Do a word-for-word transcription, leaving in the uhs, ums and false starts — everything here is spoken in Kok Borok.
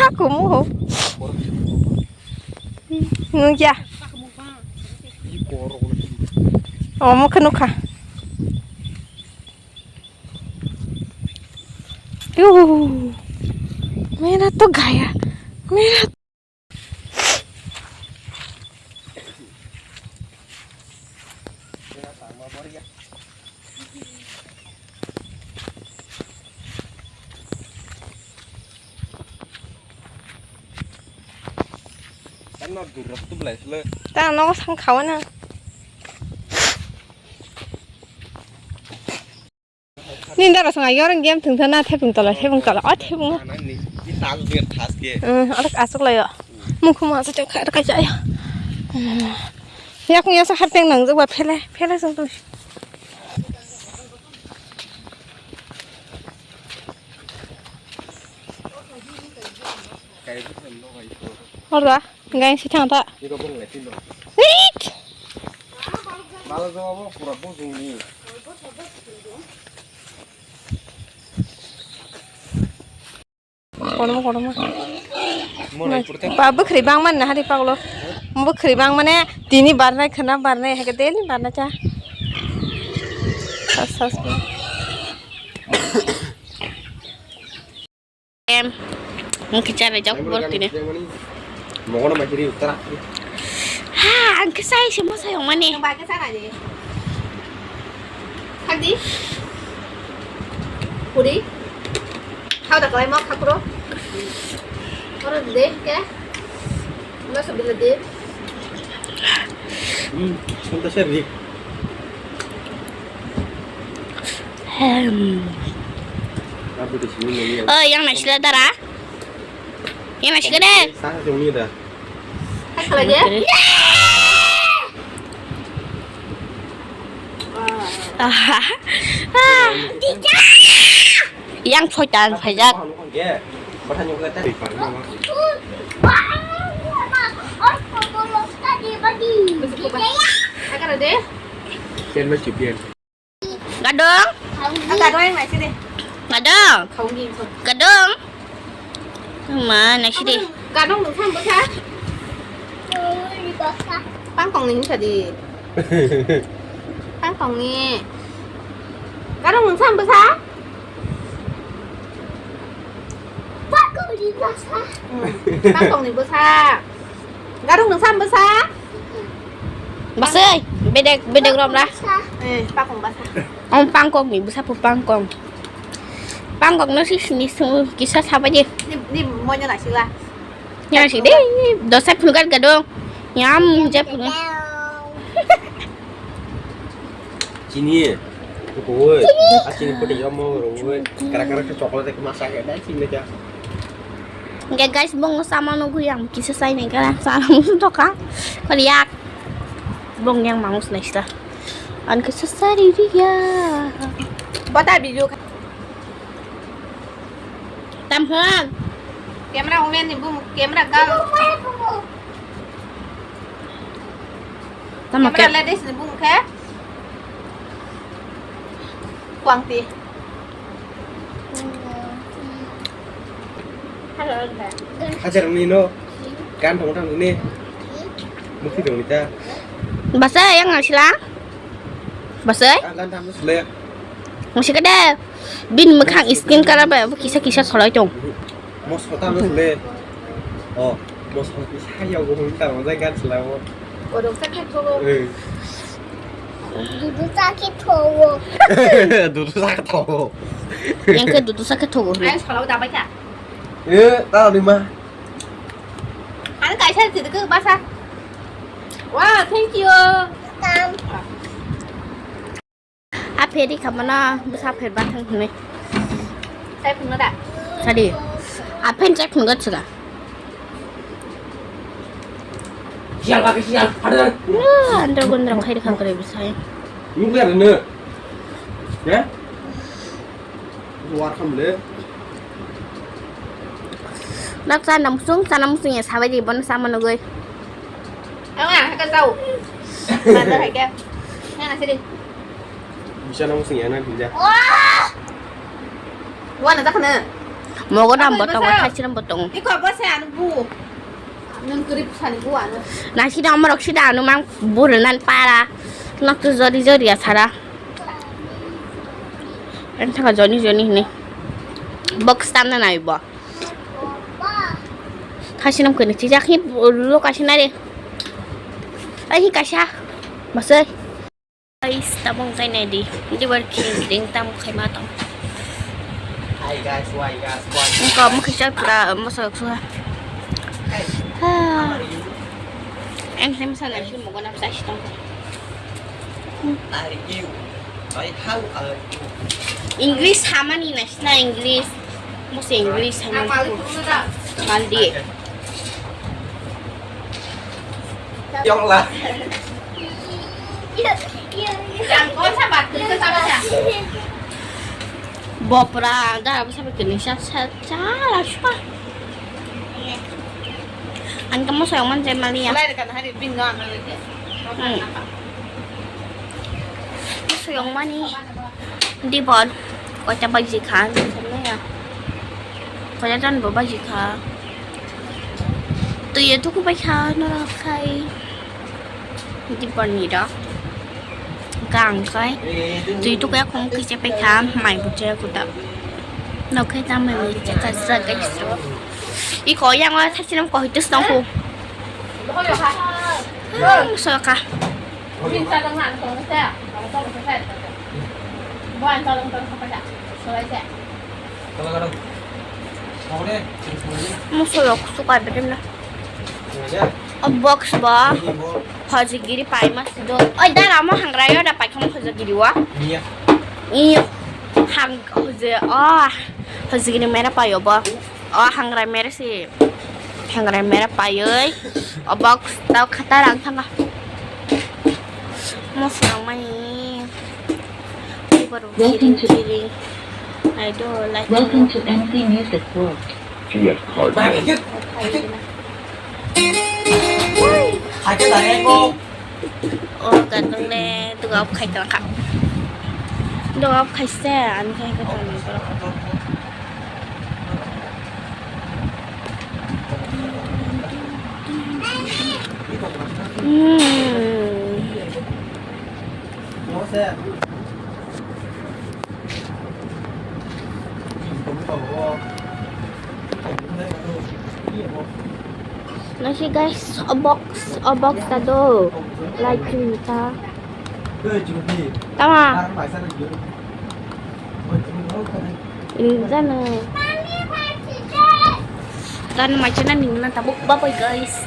Aku mu. Nungya. Omo khe nukha. Yuh. Mera to gaya. Mera. Ta nogo sang khawana. Nini dara song ayo orang game thung thana thepung tola, thepung tola, o thepung. Nang ni, ni tas ber tas ke. Hmm, orang asuk layo. Mukhu ma sa chok kha kai jaya. Yakung yasa harteng nang jok ba phele, phele song tu. Ora, ngai si thang ta. Nik. Kotorma, kotorma. Ba bwkhwrwi bangmani nahari paglo. Bwkhwrwi bangmani tini barnai khwna barnai hai khe daily barnai cha. Sas, sas. Em, ang khe chana jak borok tini. Mogono mai kiri uttara. Ha, ang khe sai se mosa yong mani. Ang bai khe chana je. Khak di. Puri. Khao da kalai mo khakro. Oro de ke. Masa bila de. Hmm, sonta se rik. Hem. Oh, yang naisila dara? Yang naisila de? Sah, jongni da. Hai, khala je? Ah. Ah. Yang soitan phaijak. Gadong. Gadong yang naisi deh. Gadong. Gadong. Ma naisi deh. Gadong nung sam bwsa. Pangkong ni sa di. Pangkong ni. Gadong nung sam bwsa. Pakok ni bwsa. Hmm. Pakok ni bwsa. Garuk nung sam bwsa. Bwsai, bedek, bedek rom ra. Eh, pakok bwsa. Om pangkok ni bwsa pu pangkok. Pangkok no si sini sung kisa sabai di. Ni, ni monya nasi la. Nya si de, dosa phun gar gadong. Nyam je phun. Chini, kukuwe, a chini pati yomo rowe, kara kara ke chocolate ke masa ke dai chini ja. Hingke guys, bong no sama no guyang kisa sai ni kara sana musu toka. Koriak. Bong yang mangus naisla. An kisa sari ria. Bata video. Tam hon. Camera woman ni bung, camera girl. Tamo camera ke ladies ni bung khe. Kuangti. Hajar ni no. Gan thong thang ni. Mukti thong ni ta. Basa yang asila. Basa. Gan thang sule. Masih kada. Bin mekhang skin kara ba kisa kisa solai tong. Mosota no sule. Oh, mosota kisa ya go hon ta mo gan sila mo. Kodok sa khe thogo. Eh. Dudu sa khe thogo. Dudu sa khe thogo. Yang khe dudu sa khe thogo. Ayo solo da bai kha. Eh, ta ni ma. Ang kaisa ti ke basa. Wow, thank you. Welcome. A pheri khamana bwsa pher bathang hwnwi. Chai phungo da? Sadi. A phen chai phungo chwla. Sial, pakai sial, ada. Andro gondro khai rikha kore bwsai. Nukle ada ne? Ya? Luar kam le. Nak sana musung, sana musung ya sabai di bon sama nugoi. Ang ah, ka tau. Mana hai ka? Yang asli. Bisa nang sing ya nang pinja. Wah! Wah, na takna. Mogo dam bo tongo, thachi dam bo tongo. Iko bo se anu bu. Nung krip sani bu anu. Nasi dam morok si da anu mang buru nan para. Nok tu jori jori asara. Ang thaka joni joni hini. Box tam na nai bo. Thachi nam kene chijak hi lo kasi na re. Ai hi kasa. Masai. Guys, tabung kai nai di. Di bar king ding tam kai ma tong. Hi guys, why guys, why? Engko mo kisa pura mo sok suha. Hey, how are you? Ang sem sa na shi mo gona sa shi tong. Are you? Why, how are you? English hamani na shi na English. Mo se English hamani. Mandi. Yong la. Bopra, da, apa sampai kini sa sa sa la shupa. Ang kamu sayang man jai mali ya. Mulai dekat hari bin no amal lagi. Hmm. Sayang mani. Di bol, koita baji kha, samne ya. Koita jan bo baji kha. Twi ya tuku bai kha, no khai. Di bol ni da. Gang khai. Twi tuku ya khong kiche pai kha, mai bu che kuta. No khai ta mai bu che ka sa kai so. I ko yang wa thachi nam ko hitus tong ko. Hmm, so ka. Musolok suka bedem na. O box ba. Hojigiri pai mas do. Oi, dara mo hangra yo da pai kamo hojigiri wa. Iya. Iyo. Hang hoje. Oh. Hojigiri mera payo ba. O hangra mera si. Hangra mera payoi. O box tau khata rang thanga. Mo phurang mani. Baru kiring kiring. I do like. Welcome to M C Music World. Hai ke tare ko. O gantung le duga off khai tong kha. Duga off khai se ani khai ka tong ni borok. Hmm. Nasi guys, a box, a box ta do. Like chum ta. Tama. Ini jana. Dan macam ni na tabuk bapak guys.